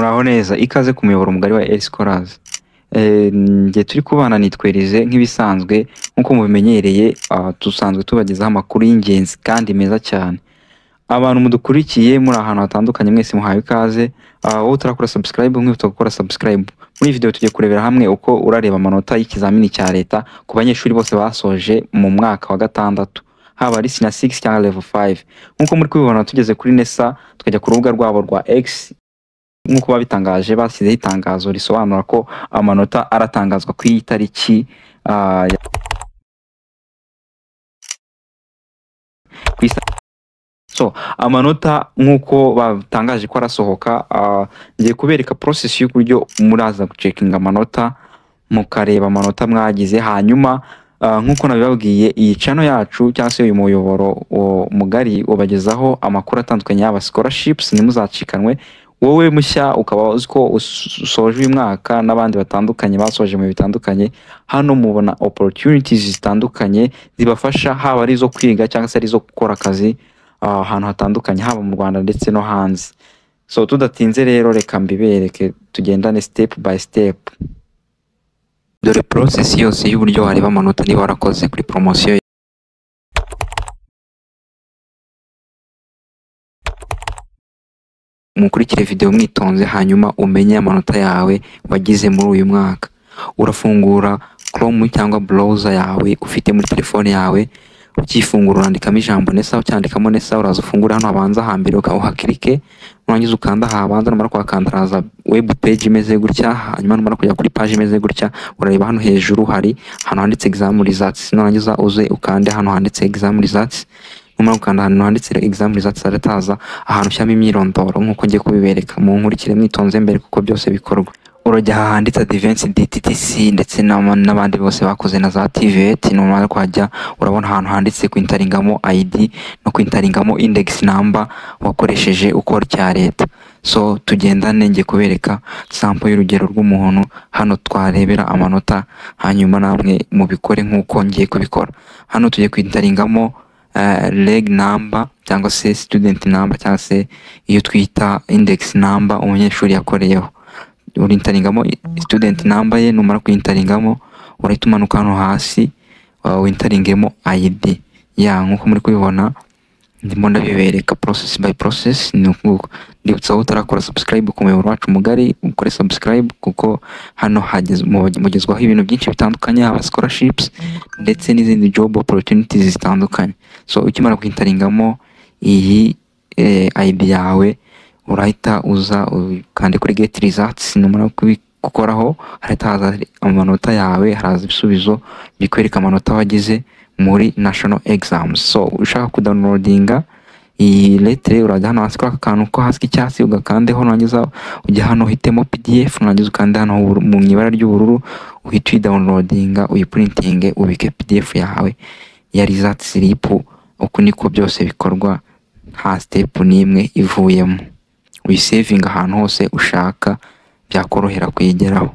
Muraho neza, ikaze ku muyoboro mugari wa Scholars. Njye turi kubana nitwa Elize nk'ibisanzwe, nk'uko mubimenyereye, dusanzwe tubagezaho amakuru y'ingenzi kandi meza cyane. Abantu mudukurikiye muri ahantu hatandukanye mwese muhawe ikaze. Wowe utarakora subscribe, mwibutsa gukora subscribe. Muri iyi video tugiye kurebera hamwe uko urareba amanota y'ikizamini cya leta ku banyeshuri bose basoje mu mwaka wa gatandatu, haba ari senior 6 cyangwa level 5. Nk'uko muri kubibona, tugeze kuri NESA, tukajya ku rubuga rwabo rwa X, nk'uko babitangaje, bashyizeho itangazo risobanura ko amanota aratangazwa ku iyi tariki, ku so amanota nk'uko batangaje ko arasohoka, ngiye kubereka process y'uburyo muraza gucekinga amanota, mukareba amanota mwagize. Hanyuma nk'uko nabibabwiye, iyi channel yacu cyangwa se uyu muyoboro mugari ubagezaho amakuru atandukanye, yaba scholarships, ntimuzacikanwe. Wowe mushya ukaba uzi ko usoje uyu mwaka n'abandi batandukanye basoje mu bihe bitandukanye, hano mubona opportunities zitandukanye zibafasha, haba ari izo kwiga cyangwa se ari izo gukora akazi ahantu hatandukanye, haba mu Rwanda ndetse no hanze. So tudatinze rero, reka mbibereke, tugendane step by step. Dore process yose y'uburyo wareba amanota niba warakoze kuri promotion. Mukurikire video mwitonze, hanyuma umenye amanota yawe wagize muri uyu mwaka. Urafungura Chrome cyangwa browser yawe ufite muri telefone yawe. Ukifungura urandikamo ijambo NESA. Ucyandikamo NESA, uraza ufungura hano habanza hambere, uhakirike, nurangiza ukanda habanza. Numara kuhakanda haraza web page imeze gutya. Hanyuma numara kujya kuri page imeze gutya, urareba hano hejuru hari ahantu handitse exam results. Nurangiza uze ukande hano handitse exam results. Numara gukanda ahantu handitse exam results, harataza ahantu ushyiramo imyirondoro nk'uko ngiye kubibereka. Mu nkurikire mwitonze mbere kuko byose bikorwa. Urajya aha handitse Advanced TTC ndetse n'abandi bose bakoze na za TVET. Numara kuhajya, urabona ahantu handitse kwintaringamo ID no kwintaringamo index number wakoresheje ukora icya leta. So tugendane, ngiye kubereka sample y'urugero rw'umuntu hano twarebera amanota, hanyuma namwe mubikore nk'uko ngiye kubikora. Hano tugiye kwintaringamo reg number cyangwa se student number cyangwa se iyo twita index number umunyeshuri yakoreyeho. Urintaringamo student number ye. Numara kuyintaringamo, urahita umanuka hano hasi, wintaringemo ID ya. Nk'uko muri kubibona, ndimo ndabibereka process by process. Ni uku. Ndibutsa, wowe utarakora subscribe ku muyoboro wacu mugari, ukore subscribe, kuko hano mugezwaho ibintu byinshi bitandukanye, haba scholarships ndetse n'izindi job opportunities zitandukanye. So ukimara kwintaringamo iyi ID yawe, urahita uza ukande kuri get results. Numara gukoraho, harahita haza amanota yawe, haraza ibisubizo bikwereka amanota wagize muri national exams. So ushaka kudownloadinga iyi letter, urajya hano hasi kuri aka kantu ko hasi k'icyatsi, ugakandeho. Nurangiza ujya hano uhitemo PDF, nurangiza ukande hano mu ibara ry'ubururu, uhite uyidownloadinga, uyiprintinge, ubike PDF yawe ya result slip. Uku niko byose bikorwa, nta step n'imwe ivuyemo. Uyisevinga ahantu hose ushaka byakorohera kuyigeraho.